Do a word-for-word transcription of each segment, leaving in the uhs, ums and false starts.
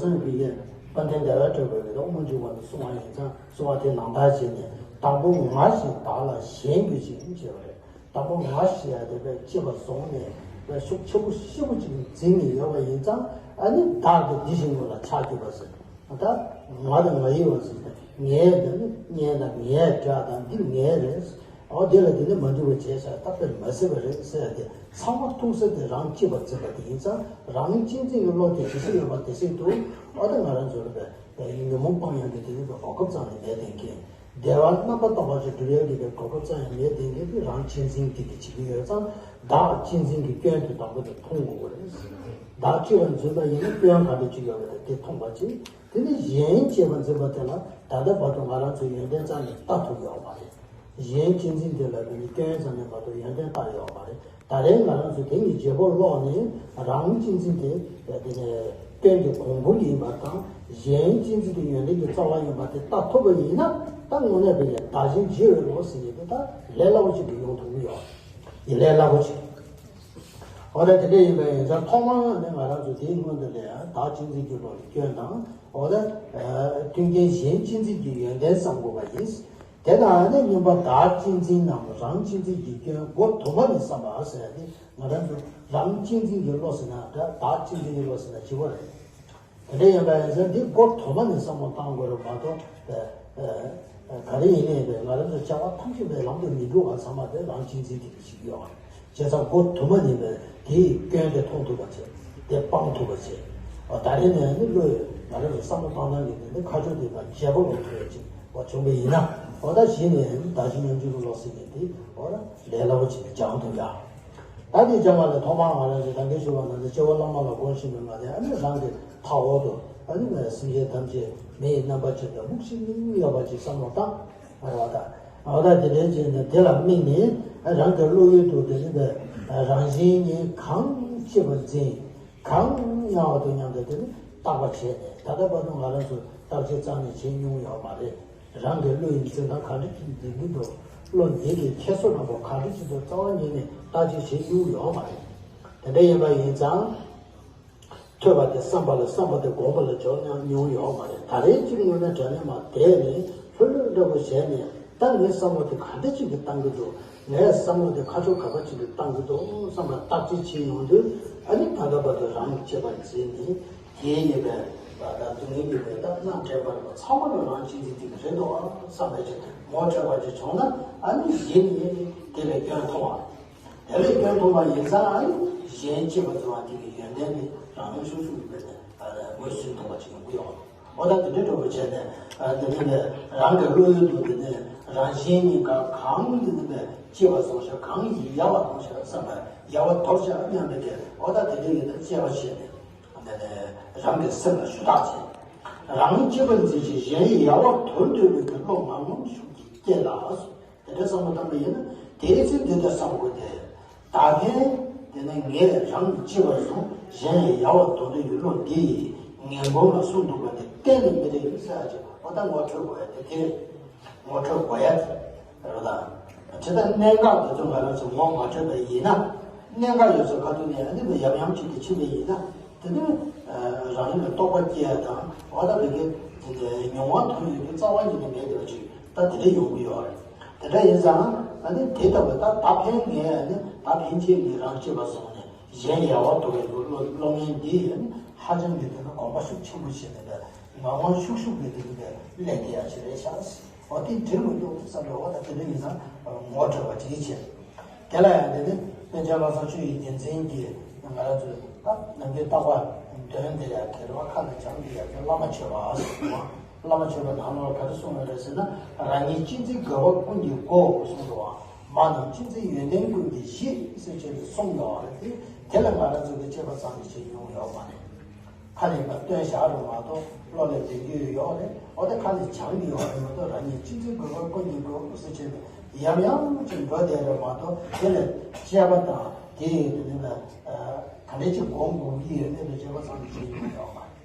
སེམས་ཀྱི་ཡེ། དཔལ་ལྡན་འདས་པ་སྤྲུལ་པའི་དབུ་མ་འཇུག་པ་ནས་གསུངས་པ་ཡིན་ཙང་གསུངས་པ་དེ་ནང་ལྟར་བྱས་ནས། དང་པོ་ང་ཞེས་བདག་ལ་ཞེན་གྱུར་ཅིང་ཞེས་པ་རེད། དང་པོ་ང་ཞེས་ཡ་དེ་བས་ལྕེ་བ་བཟུང་ནས་བས་ཤུགས་ཆེ་པོ་ཤེད་པོ་ཅིག་འཛིན་ནས་ཡོད་པ་ཡིན་ཙང་། ཨ་ནི་བདག་གི་དེ་བཞིན་ངོ་ལ་ཆགས་གྱུར་པ་ཟེར། ད་ང་དང་ང་ཡི་བ་ཟེར་ཏེ། ངའི་འདི་ནི་གཉེན་དང་ངའི་དགྲ་དང་འདི་ངའི་རེད། ཨོ་དེ་ལ་དེ་ནི་མ་འགྲིག་པ་བྱས་ཤག་ད་དཔེ་མ་སྲིད་པ་རེད་ཟེར་ཏེ། ཚང་མ་ཐུག་ས་དེ་རང་གཅེས་པར་འཛིན་པ་དེ་ཡིན་ཙང་། རང་གཅེས་འཛིན་གྱི་བློ་དེ་ཇེ་ཆེར་ཡོད་པ་དེ་སྲིད་དུ། ཨོ་ད་ང་རང་ཚོ་ལ་བས་ཉོན་མོངས་སྤང་ཡག་གི་དེ་ནི་གོ་སྐབས་ཙམ་ཡང་མེད་དེ་མཁན། བདེ་བ་རྣམ་པར་རྟོག་པ་ཅིག་སྒྲུབ་ཡག་གི་གོ་སྐབས་ཙམ་ཡང་མེད་དེ་མཁན་དེ་རང་གཅེས་འཛིན་དེ་གི་བྱེད་ཀྱི་ཡོད་ཙང་། བདག་གཅེས་འཛིན་གྱི་སྐྱོན་དེ་དང་པོ་དེ་མཐོང་དགོས་པ་རེད། བདག་གཅེས་པར་འཛིན་པ་ཡིན་ན་སྐྱོན་ག་འདྲ་ཅིག་ཡོད་པ་དེ་མཐོང་བ་ཅིག་དེ་ནི་གཞན་གཅེས་པར་འཛིན་པ་དེ་ལ་ད་ལྟ་བར་དུ་ང་རང་ཚོའི་ཡོན་ཏན་རྩ་ནས་ལྟ་ཐུབ་ཡོད་མ་རེད། གཞན་གཅེས་འཛིན་དེ་ལ་དེ་ནི་སྐྱོན་རྩ་ནས་བར་དུ་ཡོན་ཏན་ལྟ་ཡོད་མ་རེད། ད་རེས་ང་རང་ཚོས་དེ་གཉིས་བརྗེ་པོ་ཀློག་ནས། རང་གཅེས་འཛིན་དེ་དེ་ནས་སྐྱོན་གྱི་གོང་བུ་ཡིན་པ་དང་། གཞན་གཅེས་འཛིན་དེ་ཡོན་ཏན་གྱི་རྩ་བ་ཡིན་པ་དེ་ལྟ་ཐུབ་པ་ཡིན་ན། ད་དངོས་གནས་དེ་ནས་བདག་གཞན་བརྗེ་བའི་བློ་ཟེར་ཡས་དེ་ད་ལས་སླ་པོ་ཅིག་ཏུ་ཡོང་ཐུབ་ཀྱི་ཡོད། ཡིན་ལས་སླ་པོ་ཅིག་འོ་ད་དེ་འདྲ་ཡིན་པ་ཡིན་ཙང་། ཐོག་མར་ནི་ང་རང་ཚོ་དེའི་སྔོན་དུ་ལས་བདག་གཅེས་འཛིན་གྱི་བློ་ལ་སྐྱོན་དང་། འོ་ད་མཐུན་རྐྱེན་གཞན་གཅེས་འཛིན་གྱི་ཡོན་ཏན་བསམ་དགོས་པ་ཡིན། དེ་དང་ནི་གཉིས་པ་བདག་གཅེས་འཛིན་ནམ་རང་གཅེས་འཛིན་གྱི་སྐྱོན་སྒོ་དུ་མ་ནས་བསམ་པ་ཟེར་ཡ་དེ། ང་རང་ཚོ་རང་གཅེས་འཛིན་གྱི་བློ་ཟེར་ན་འདྲ། བདག་གཅེས་འཛིན་གྱི་བློ་ཟེར་ན་གཅིག་པ་རེད། དེ་འདྲ་ཡིན་པ་ཡིན་ཙང་འདི་སྒོ་དུ་མ་ནས་བསམ་བློ་བཏང་དགོས་རེད་མ་གཏོགས། ཨ་ཨ་ག་རེ་ཡིན་ནའི་རེད། ང་རང་ཚོ་བྱ་བ་ཐམས་ཅད་པའི་ལམ་དུ་མི་འགྲོ་བ་ཚང་མ་དེ་རང་གཅེས་འཛིན་དེ་གི་ཞིག་ཡོད། བྱས་ཙང་སྒོ་དུ་མ་ནས་པའི་དེའི་སྐྱོན་དེ་མཐོང་ཐུབ་པ་བྱས། དེ་སྤང་ཐུབ་པ་བྱས། འོ་ད་རེས་ནས་ནི་བློས་ང་རང་ཚོ་བསམ་བློ་བཏང་སྟངས་ཀྱི་དེ་ནི་ཁ་ཕྱོགས་དེ་དང་བརྗེ་པོ་ལོག་ཐུབ་ཡ་ཅིག་འོ་བྱུང་བ་ཡིན་ན། འོ་ད་གཞི་ནས་ནི་བདག་གཞན་མཉམ་བརྗེ་གི་བློ་ཟེར་མཁན་དེ་འོ་ད་ལས་སླ་པོ་ཅིག་ཏུ་སྦྱང་ཐུབ་ཡ། ད་འདི་སྦྱང་བ་ལས་ཐོག་མར་ང་རང་ཚོས་ད་གིན་ཞུས་པ་ནང་བཞིན་སྐྱེ་བོ་བླ་མ་ལ་དགོངས་ཤེས་པའི་ངང་ནས། ཨ་ནི་རང་གི་མཐའ་འོག་ཏུ་ཨ་ནི་ང་སེམས་ཅན་ཐམས་ཅད་མི་ཡི་རྣམ་པ་ཅན་དུ་སྨུག་ཤིང་ཡོད་པ་ཅིག་བསམ་བློ་བཏང་། ཨ་རེ་བ་ད། ཨ་ད་དེ་འདྲའི་ཅིག་ནི་དེ་ལ་དམིགས་ནས། རང་གི་བློ་ཡུལ་དུ་དེ་ནི་རང་བཞིན་ཉིད་གང་གཅེས་པར་འཛིན། གང་དམྱལ་བ་དུ་མཉམ་དུ་དེ་ནི་བརྟག་པ་བྱས་ནས། ད་ལྟ་བར་དུ་ང་རང་ཚོས་བརྟག་དཔྱད་རྩ་ནས་བྱས་མྱོང་ཡོད་མ་རེད། རང་གི་བློ་ཡི་འཛིན་སྟངས་ག་འདྲ་ཅིག་འཛིན་གྱི་འདུག་བློ་འདི་གི་འཁྱེར་སོ་དང་པོ་ག་འདྲ་ཅིག་འདུག་རྩ་བ་ཉིད་ནས་བརྟག་དཔྱད་བྱེད་མྱོང་ཡོད་མ་རེད། དེ་འདྲ་ཡིན་པ་ཡིན་ཙང་། ཐོས་པ་དེ་བསམ་པ་ལ། བསམ་པ་དེ་སྒོམ་པ་ལ་འཇོག་མྱོང་ཡོད་མ་རེད། ད་རེས་ཅིག་དངོས་གནས་དྲང་གནས་མར་བསྡད་ནས་ལྷོད་ལྷོད་འདྲ་པོ་བྱས་ནས། ད་ངའི་བསམ་བློ་དེ་ག་འདྲ་ཅིག་གིས་བཏང་གི་འདུག་ངའི་བསམ་བློ་དེ་ཁ་ཕྱོགས་ག་པ་ཅིག་གིས་བཏང་གི་འདུག་བསམ་པ་བརྟག་དཔྱད་བྱེད་ཡོང་དུས། ཨ་ནི་ད་ལྟ་བར་དུ་རང་གཅེས་པར་འཛིན་ནས། དེའི་ཉེས་པའི་ད་ལྟ་སྡུག་བསྔལ་གྱི་མེ་སྟག་སྣ་འདྲེན་པ་རེད་པ། ཚང་མ་ལ་རང་གཅེས་འཛིན་དེ་གི་རེད་འདུག་ཨ་བསམ་པའི་ཆེད་དུ་ངོ་འཕྲོད་པ་ཅིག་བྱུང་ན། ཨ་ནི་གཞི་ནས་དེ་ལས་སྐྱོན་མཐོང་བ། དེ་ལས་སྐྱོན་མཐོང་བ་ཡིན་ཙང་། ཨ་ནི་གཞན་གཅེས་པར་འཛིན་པ་དེ་གི་ཡོན་ཏན་དེ་རང་ཤུགས་ཤུགས་ཀྱིས་ངོས་ཟིན་ཐུབ་པ་ཅིག་ཡོང་གི་ཡོད། འོ་ད་དེ་འདྲའི་འགྲོ་བ་བྱས་ནས། ཨ་དེ་ནི་རང་གི་བློ་ཡུལ་དུ་དེ་ནི་རང་བཞིན་ཉིད་གང་དེ་ནི་གཅེས་པར་བཟུང་བྱ། གང་ཡལ་བར་གཏོང་བྱ་བསམ་པ། ཡལ་བར་དོར་བྱ་སྙམ་པའི་དེ། འོ་ད་དེ་འདྲའི་ཡིན་ན་དཔྱད་པ་བྱས་ནས། དེ་ནས་རང་གི་སེམས་ལ་ཞུ་དག་བྱེད། རང་གཅེས་པར་འཛིན་ཅིང་གཞན་ཡལ་བར་དོར་འདོད་པའི་བློ་ངང་ངམ་ཤུགས་ཀྱིས་བསྐྱེད་ལ། དེ་འདྲ་བསམ་བློ་བཏང་པ་ཡིན་ན། དེའི་ཚེ་འདི་ལྟར་བསམ་དགོས་ཏེ། ད་ཕན་དེ་ནི་ངས་རང་གཅེས་པར་བཟུང་། གཞན་ཡལ་བར་དོར་འདོད་ཀྱི་བློ་འདི་ཡིས། ངན་སྒོམ་ལ་སུ་འདུག་པ་དེ་གཏན་ནས་མི་རེད་ཟེར་ཡ་ཅིག་འོ་ད་ངོ་འཕྲོད་དགོས་ཡ་དེ་དེ་རེད། ངོ་འཕྲོད་དགོས་ཡ་དེ་རེད་པ། ད་ཇི་ལྟར་གནད་འགག་དེ་ཚོ་ང་རང་ཚོ་ངོ་མ་འཕྲོད་པ་ཡིན་ན། གནད་འགག་ཡོད་ཚད་ཁ་ཐུག་ནས་ཨ་ནི་ཡམ་ཡམ་ཅིག་ཏུ་ཕྱིན་པ་ཡིན་ན། དེ་ནི་རང་ཉིད་ལ་རྟོག་པ་སྐྱེ་ཡ་དང་། འོ་ད་དེ་གའི་དེ་ནས་མྱོང་བ་ཐོན་ཡོད་དུས་རྩ་བ་ཉིད་ནས་མེད་བསྡད་པ་ཅིག་ད་དེ་འདྲ་ཡོང་གི་ཡོད་རེད། དེ་འདྲ་ཡིན་ཙང་། ཨ་ནི་དེ་ལྟ་བུ་ད་ད་ཕན་ངས་ཨ་ནི་ད་ཕན་ཆད་ངས་རང་གཅེས་པར་བཟུང་ནས། གཞན་ཡལ་བར་དོར་བའི་བློ་བློ་ངན་འདི་ཡིས་ནི་ཧ་ཅང་གི་དེ་ན་གོམས་པ་ཤུགས་ཆེན་པོ་བྱས་ནས། ངང་ངམ་ཤུགས་ཤུགས་ཀྱིས་དེ་ནི་ལས་དེ་ཡང་ཞིག་རེད་ཤག་འོ་དེ་འགྲིག་མི་འདུག་བསམ་པའི། འོ་ད་དེ་འདྲ་ཡིན་ན་ངོ་འཕྲོད་པ་ཅིག་བྱེད། དེ་ལ་ཡང་དེ་ནི་པཎ་ཆེན་ལྷ་ས་ཆོས་ཀྱི་རྒྱལ་མཚན་གྱིས་ང་རང་ཚོའི་ད་ནམ་རྒྱུན་རྟག་པར་འདོན་བསྡད་ཡ་དེ་རེད་པ། ཁ་ནས་སྦྱང་བསྡད་ཡ་དེ་བླ་མ་མཆོད་པ་ཟེར་བ། བླ་མ་མཆོད་པའི་ནང་ལོགས་ག་རེ་གསུངས་ཡོད་རེད་ཟེར་ན། རང་ཉིད་གཅེས་འཛིན་དགོས་པ་ཀུན་གྱི་སྒོ་གསུངས་འདུག་པ། མ་རྣམས་གཅེས་འཛིན་ཡོན་ཏན་ཀུན་གྱི་གཞི་ཟེར་བྱས་ཏེ་གསུངས་ཡོད་རེད་དེ། དེ་ལ་ང་རང་ཚོ་གིས་དཔྱད་པ་ཙམ་ཞིག་བྱེད་མྱོང་ཡོད་མ་རེད། ཁ་ནས་ཕར་བཏོན་བཞག་རེད་མ་གཏོགས་བློ་ལ་འཛིན་རྒྱུ་ཡོད་རེད། འོ་ད་ཁ་ནས་སྦྱང་གི་ཡོད་རེད་མ་གཏོགས། རང་ཉིད་གཅེས་འཛིན་དགོས་པ་ཀུན་གྱི་སྒོ་ཟེར་བྱས་ཏེ་ཡང་ཡང་ཅིག་འགྲོ་བསྡད་རེད་མ་གཏོགས། དེ་ལ་དཔྱད་པ་དང་དེ་ཡི་དེ་ནི་ལ་ག་འདྲ་ཅིག་སྒོམ་དགོས་ཀྱི་ཡོད་མེད་ལ་དཔྱད་པ་ཙམ་ཞིག་བྱེད་མྱོང་ཡོད་མ་རེད།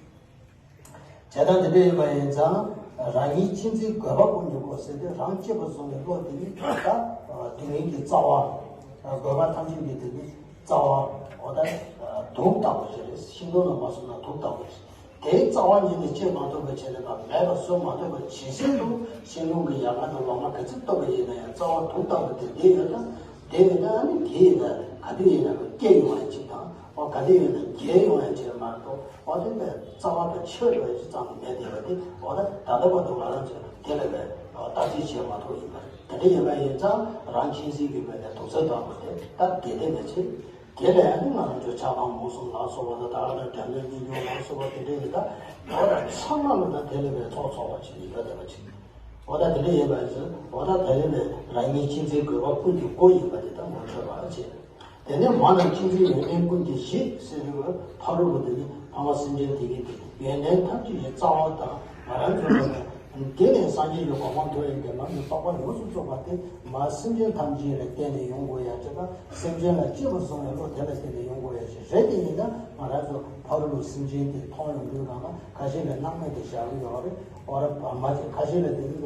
བྱས་ཙང་དེ་འདྲ་ཡིན་པ་ཡིན་ཙང་། རང་ཉིད་གཅེས་འཛིན་དགོས་པ་ཀུན་གྱི་སྒོ་ཟེར་དུས། རང་གཅེས་པར་བཟུང་བའི་བློ་དེ་ནི་ད་སྡུག་བསྔལ་གྱི་རྩ་བ། དགོས་པ་ཐམས་ཅད་ཀྱི་དེ་ནི་རྩ་བ། འོ་ད་དུག་ལྟ་བུ་ཞིག་རེད། ཤིང་སྡོང་ལ་མ་སོང་ན་དུག་ལྟ་བུ་ཞིག་དེའི་རྩ་བ་ཉིད་ནས་བཅད་མ་ཐུབ་པ་བྱས་ནས་མེད་པ་བཟོ་མ་ཐུབ་པ་ཇི་སྲིད་དུ་ཤིང་སྡོང་གི་ཡལ་ག་དང་ལོ་མ་ག་ཚོད་གཏུབ་པ་ཡིན་ན་ཡང་རྩ་བ་དུག་ལྟ་བུ་དེ་བསྡད་ཡོད་ན། བསྡད་ཡོད་ན་ཨ་ནི་དེ་ཡིན་ན་ག་དུས་ཡིན་ན་སྐྱེ་ཡོང་ཡ་གཅིག་དང་། འོ་ག་དུས་ཡིན་ན་རྒྱས་ཡོང་ཡ་གཅིག་མ་གཏོགས། འོ་དེ་ལས་རྩ་བ་དང་ཆོད་འགྲོ་ཡ་གཅིག་ཙམ་མེད་བསྡད་པ་དེ། འོ་ད་ད་ལྟ་བར་དུ་ང་རང་ཚོས་དེ་ལ་བས་བརྟག་དཔྱད་བྱེད་མ་ཐུབ་ཡིན་པ་རེད། དེ་འདྲ་ཡིན་པ་ཡིན་ཙང་རང་གཅེས་འཛིན་གྱི་ངོས་ནས་དུག་རྩུབ་ལྟ་བུ་དེ་ད་དེ་དེ་མི་བྱེད། དེ་ལས་ཨ་ནི་ང་རང་ཚོ་ཆགས་སྡང་རྨོངས་གསུམ་ལ་སོགས་པ་དང་། ད་ག་ནང་འདྲ་མིན་གཉིས་འགྱུར་ལ་སོགས་པ་དེ་འདྲའི་ལ་ད་འོ་ད་ཚང་མ་ལ་ད་དེ་ལས་བས་ཚོགས་ཚོགས་པ་ཅིག་ཡིན་པ་དེ་པ་ཅིག་འོ་ད་དེ་འདྲ་ཡིན་པ་ཡིན་ཙང་། འོ་ད་དེ་ལས་བས་རང་ཉིད་གཅེས་འཛིན་དགོས་པ་ཀུན་གྱི་སྒོ་ཡིན་པ་དེ་ད་ངོ་འཕྲོད་པ་བྱེད། དེ་ནས་མ་རྣམས་གཅེས་འཛིན་ཡོན་ཏན་ཀུན་གྱི་གཞི་ཟེར་དུས། ཕ་རོལ་པོ་དེ་ནི་ཕ་མ་སེམས་ཅན་དེ་གའི་དེ་ཡོན་ཏན་ཐམས་ཅད་ཀྱི་རྩ་བ་དང་། ང་རང་ཚོ་ལ་ནི་དེ་ནས་སངས་རྒྱས་ཀྱི་གོ་འཕང་ཐོབ་ཡག་གི་ལམ་གྱི་རྟོགས་པ་ཡོངས་སུ་རྫོགས་པ་དེ་མ་སེམས་ཅན་ཐམས་ཅད་ལ་བརྟེན་ནས་ཡོང་དགོས་ཡ་ཅིག་དང་། སེམས་ཅན་ལ་གཅེས་པར་བཟུང་བའི་བློ་དེ་ལ་བརྟེན་ནས་ཡོང་དགོས་ཡ་ཅིག་རེད། དེ་ཡིན་ན་ང་རང་ཚོ་ཕ་རོལ་པོ་སེམས་ཅན་དེ་མཐོང་ཡོང་དུས་སྒང་ལ་ཁ་ཤས་ལ་སྣང་མེད་དུ་བཞག་གི་ཡོད་རེད། འོ་ར་བ་མ་ཅིག་ཁ་ཤས་ལ་དེ་ནི་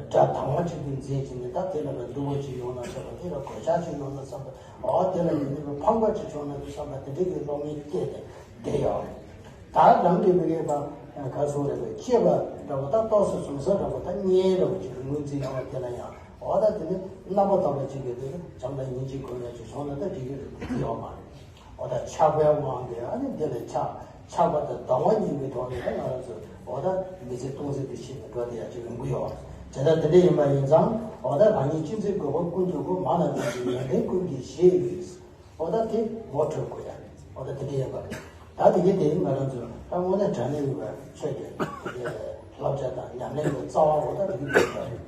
དགྲ་དང་བ་ཅིག་ཏུ་འཛིན་བྱས་ནས། ད་དེ་ལ་བས་སྡུག་པོ་ཅིག་ཡོང་ན་བསམ་པ། དེ་ལ་གོད་ཆག་ཅིག་ཡོང་ན་བསམ་པ། འོ་དེ་ལ་ཡིན་ནི་ཕངས་པ་ཅིག་བྱུང་ན་དུ་བསམ་པ་དེ་འདྲ་གི་བློ་ངན་སྐྱེས་ཏེ་བསྡད་ཡོད་རེད། ད་རང་གི་མི་རིགས་པ་ག་སོང་རེད་པས། གཅེས་པ་འདྲ་པོ་ད་ཏོག་ཙམ་བཟུང་ས་འདྲ་པོ་ད་གཉེན་འདྲ་པོ་ཅིག་ངོས་འཛིན་ཡོང་བ་དེ་ལ་ཡང་། འོ་ད་དེ་ནི་རྣམ་པ་དག་པ་ཅིག་གི་དེ་ནི་བྱམས་དང་སྙིང་རྗེ་སྒོམ་ཡ་ཅིག་བྱུང་ན་ད་འགྲིག་གི་རེད་དེ་ཡོད་མ་རེད། འོ་ད་ཆགས་པའི་དབང་གིས་ཨ་ནི་དེ་ལ་ཆགས། ཆགས་པ་དང་སྡང་བ་གཉིས་ཀྱི་ཐོག་ནས་ད་ང་རང་ཚོ་འོ་ད་མི་ཚེ་སྟོང་ཟད་དུ་ཕྱིན་ནས་འགྲོ་བསྡད་ཡ་ཅིག་ཡོང་གི་ཡོད་རེད། དེ་ལྟར་དེ་འདྲ་ཡིན་པ་ཡིན་ཙང་། འོ་ད་རང་ཉིད་གཅེས་འཛིན་དགོས་པ་ཀུན་གྱི་སྒོ། མ་རྣམས་གཅེས་འཛིན་ཡོན་ཏན་ཀུན་གྱི་གཞི་ཡིན། འོ་ད་དེ་ངོ་འཕྲོད་དགོས་ཡ། འོ་ད་དེ་འདྲ་ཡིན་པ་རེད། ད་དེ་གི་དེ་ང་རང་ཚོ་ད་དངོས་གནས་དྲང་གནས་ཡོད་པའི་ཆོས་ཀྱི་བསླབ་བྱ་དང་ཉམས་ལེན་གྱི་རྩ་བ། འོ་ད་དེ་གི་དེ་རེད།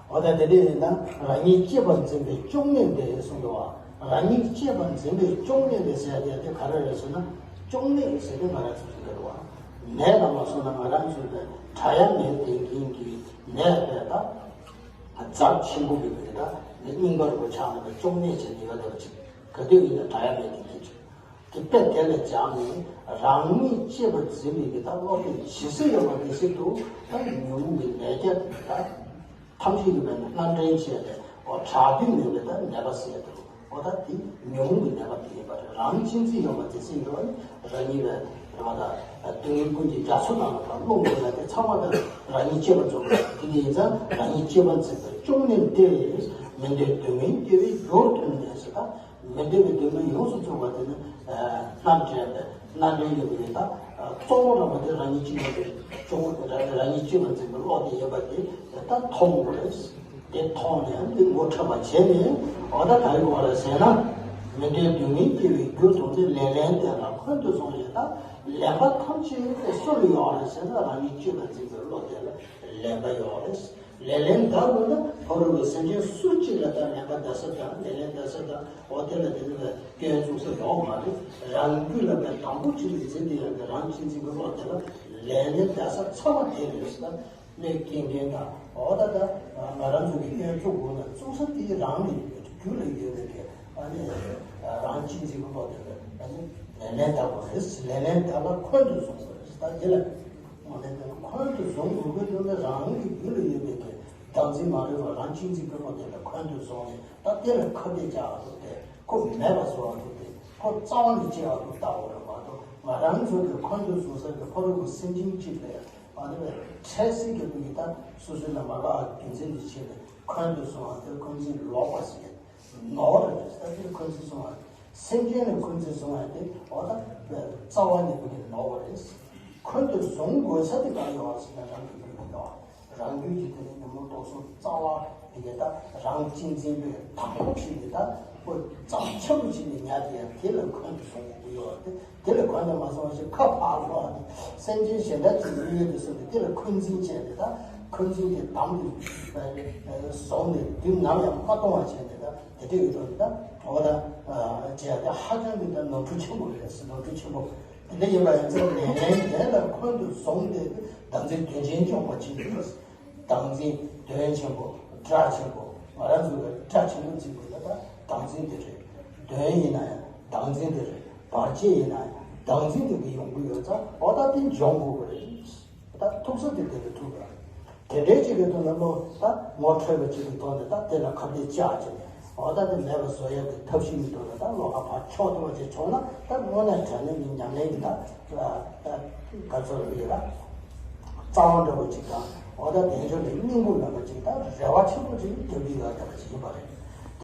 འོ་ད་དེ་འདྲ་ཡིན་ན་རང་ཉིད་གཅེས་པར་འཛིན་པའི་གཅོང་ནད་འདི་གསུངས་འདུག་བ། རང་ཉིད་གཅེས་པར་འཛིན་པའི་གཅོང་ནད་འདི་ཟེར་ཡ་དེ་ག་རེ་རེད་ཟེར་ན། གཅོང་ནད་ཟེར་དུས་ང་རང་ཚོ་ཚོ་འདི་རེད་བ། ནད་ལ་མ་སོང་ན་ང་རང་ཚོ་ནི་དྲག་ཡ་ནད་དེ་འགན་གྱི་ནད་རེད་ད། རྫབ་ཆེན་པོ་གི་མི་རེད་ད། ནི་སྙིང་པར་གོ་ཆགས་ནས་གཅོང་ནད་བྱས་ནས་ཡོད་ལ་བ་ཅིག་ག་དུས་ཡིན་ན་དྲག་ཡ་མེད་དེ་འདི་ཅིག་དེ་དཔེ་དེ་ལས་སྦྱངས་ནས་རང་ཉིད་གཅེས་པར་འཛིན་པའི་གི་ད་བློ་དེ་ཇི་སྲིད་ཡོད་པ་དེ་སྲིད་དུ་ད་ཉོན་མོངས་ཀྱི་ལས་རྒྱ་དེ་ད་ཐམས་ཅད་ཀྱི་བས་ན་སྣ་འདྲེན་བྱས་ཏེ། འོ་དྲག་དུས་མེད་པའི་ད་ནད་པ་ཟེར་དུ། འོ་ད་དེ་ཉོན་མོངས་ཀྱི་ནད་པ་དེ་ཡིན་པ་རེད། རང་གཅེས་འཛིན་ཡོད་པ་དེ་སྲིད་ཡོད་པ་ནི་རང་ཉིད་བས་རེད་བ། ད་སྡུག་བསྔལ་ཀུན་གྱི་རྒྱ་མཚོ་ནང་ལ་ད་ལྷུང་དགོས་ན་དེ་ཚང་མ་ད་རང་ཉིད་གཅེས་པར་འཛིན་པ་དེ་ཡིན་ཙང་། རང་ཉིད་གཅེས་པར་འཛིན་པའི་གཅོང་ནད་དེ། མི་འདོད་སྡུག་བསྔལ་སྐྱེ་བའི་རྒྱུར་ཐོན་ནས་ཟེར་ད། མི་འདོད་པའི་སྡུག་བསྔལ་ཡོངས་སུ་རྫོགས་པ་དེ་ནི་སྣ་འདྲེན་པའི་སྣ་འདྲེན་ཡོད་པའི་ད་གཙོ་བོ་རང་བ་དེ་རང་ཉིད་གཅེས་པར་འཛིན་པའི་གཅོང་། རང་ཉིད་གཅེས་པར་འཛིན་པའི་བློ་དེ་ཡོད་པ་དེ་ད་མཐོང་དགོས་རེད། དེ་མཐོང་ནས་དེ་ངོ་འཕྲོད་པ་བྱས་ནས། འོ་ད་ག་རེ་དགོས་རེད་ཟེར་ན། མི་འདོད་སྡུག་བསྔལ་སྐྱེ་བའི་རྒྱུར་མཐོང་སྟེ། ལེ་ལན་འདས་ལ་འཁོན་དུ་སོང་ཞེས། ད་ལེན་པ་ཐམས་ཅད་དེ་སུ་ལ་ཡོད་རེད་ཟེར་ན། རང་ཉིད་གཅེས་པར་འཛིན་པའི་བློ་དེ་ལ་ལེན་པ་ཡོད་རེད། ལེ་ལན་འདས་དགོས་ན་ཕ་རོལ་པོའི་སེམས་ཅན་སུ་གཅིག་ལ་ད་ལེན་པ་འདས་ས་དང་། ལེ་ལན་འདས་ས་དང་། འོ་དེ་ལ་དེ་ནི་སྐྱོན་བཙུགས་ས་ཡོད་མ་རེད། རང་རྒྱུད་ལ་བས་དང་པོ་གཅིག་ལ་འཛིན་དེ་ཡང་གི་རང་གཅེས་འཛིན་གྱི་བློ་དེ་ལ་ལེ་ལན་འདས་ས་ཚང་མ་དེ་རེད་ཟེར། ད་གནོད་སྐྱེལ་མཁན་དང་། འོ་ད་ད་ང་རང་ཚོ་གི་སྐྱོན་བཙུགས་དགོས་ན་བཙུགས་ས་དེ་རང་ལ་ཡོད། རྒྱུད་ལ་ཡོད་པའི་གི་ཨ་ནི་རང་གཅེས་འཛིན་གྱི་བློ་དེ་ལ་ཨ་ནི་ལེ་ལན་འདས་དགོས་རེད། ལེ་ལན་འདས་ལ་འཁོན་དུ་སོང་དགོས་རེད། ད་དེ་ལ། འོ་ན་དེ་ལ་འཁོན་དུ་བཟུང་དགོས་ཀྱི་འདུག་ན། རང་གི་རྒྱུད་ལ་ཡོད་པའི་གི་བདག་འཛིན་མ་རིག་པ་རང་གཅེས་འཛིན་གྱི་བློ་དེ་ལ་འཁོན་དུ་བཟུང་ནས། ད་དེ་ལ་ཁ་གཏད་བཅག་ཐུབ་སྟེ། ཁོ་མེད་པ་བཟོ་བ་ཐུབ་སྟེ། ཁོ་རྩ་བ་ནས་གཅེས་པ་ཐུབ་ལྟ་བ་རེད་མ་གཏོགས། ང་རང་ཚོ་གི་འཁོན་དུ་བཟུང་ས་གི་ཕ་རོལ་པོ་སེམས་ཅན་གཅིག་ལ་ཡང་ཨ་ནི་འཕྲལ་སེལ་གྱི་བུ་ཡིས་ད་སོ་སོའི་ལ་མ་དགའ་བ་རྒྱུ་མཚན་དེ་བྱས་ནས་འཁོན་དུ་བཟུང་བ་དེ་འཁོན་འཛིན་ལོག་པ་ཟེར། ནོར་རེད། ད་དེ་འཁོན་འཛིན་བཟུང་བ། སེམས་ཅན་ལ་འཁོན་འཛིན་བཟུང་བ་དེ་འོ་ད་རྩ་བ་ནས་བུ་ནས་ནོར་བ་རེད། འཁོན་དུ་བཟུང་དགོས་ས་དེ་གང་ཡོད་ཟེར་ན་རང་གི་རྒྱུད་ལ་ཡོད། རང་རྒྱུད་ཀྱི་དེ་ནི་ཉོན་མོངས་རྟོག་ཚོགས་རྩ་བ་དེ་གའི་ད་རང་གཅེས་འཛིན་པའི་དང་པོ་ཁྲིད་དེ་ད་ཁོ་གཙང་ཆེན་པོ་བྱས་ནས་ཉར་ཏེ་ཡང་དེ་ལ་འཁོན་དུ་བཟུང་དགོས་ཀྱི་ཡོད་རེད། དེ་ལ་འཁོན་དུ་མ་སོང་བ་ཞིག་ཁ་ཕར་ལོག་ནས་སེམས་ཅན་གཞན་དག་ཅིག་གི་ཡུལ་དུ་སོང་སྟེ་དེ་ལ་འཁོན་འཛིན་བྱས་ཏེ། ད་འཁོན་འཛིན་དེ་དམ་དུ་བཟུང་ནས་དུས་ནམ་ཡང་མ་གཏོང་བ་བྱས་ནས། ད་དེ་འདྲ་ཡོད་དུས་ད་འོ་ད་བྱས་ཏེ་ཧ་ཅང་གི་ད་ནོར་འཁྲུལ་ཆེན་པོ་རེད། ནོར་འཁྲུལ་ཆེན་པོ། དེ་འདྲ་ཡིན་པ་ཡིན་ཙང་ལེ་ལན་དེ་ལ་འཁོན་དུ་བཟུང་སྟེ་བདག་འཛིན་དོན་ཆེན་སྐྱོང་བ་བྱེད་དགོས། བདག་འཛིན་དོན་ཆེན་པོ། དགྲ་ཆེན་པོ། ང་རང་ཚོ་གི་དགྲ་ཆེན་པོ་འཛིན་དགོས་ན་ད་བདག་འཛིན་དེ་རེད། དོན་ཡིན་ན་ཡང་བདག་འཛིན་དེ་རེད། བར་ཆད་ཡིན་ན་ཡང་བདག་འཛིན་དེ་གི་ཡོང་གི་ཡོད་ཙང་། འོ་ད་དེ་འཇོམས་དགོས་ཀྱི་རེད། ད་ཐུག་ས་དེ་དེ་ལ་ཐུག་པ། དེ་འདྲའི་ཅིག་གི་ཐོག་ནས་བློ་ད་ངོ་འཕྲོད་པ་ཅིག་གི་ཐོག་ནས་ད་དེ་ལ་ཁ་གཏད་བཅག་བྱས་ནས། འོ་ད་དེ་མེད་པ་བཟོ་ཡག་གི་ཐབས་ཤེས་མི་འདུག་ལ། ད་བློ་ཁ་ཕར་ཕྱོགས་ཐུབ་པ་ཅིག་བྱུང་ན། ད་དངོས་གནས་དྲང་གནས་ཀྱི་ཉམས་ལེན་གྱི་ད་ག་ཚོད་ལ་ཡོད་ལ། རྩ་བ་འདྲ་བོ་ཅིག་དང་། འོ་ད་དལ་འབྱོར་གྱི་སྙིང་པོ་མེད་པ་ཅིག་དང་། རེ་བ་ཆེན་པོ་ཅིག་རྒྱབ་ཀྱི་ཡོད་བསྡད་པ་ཅིག་ཡིན་པ་རེད།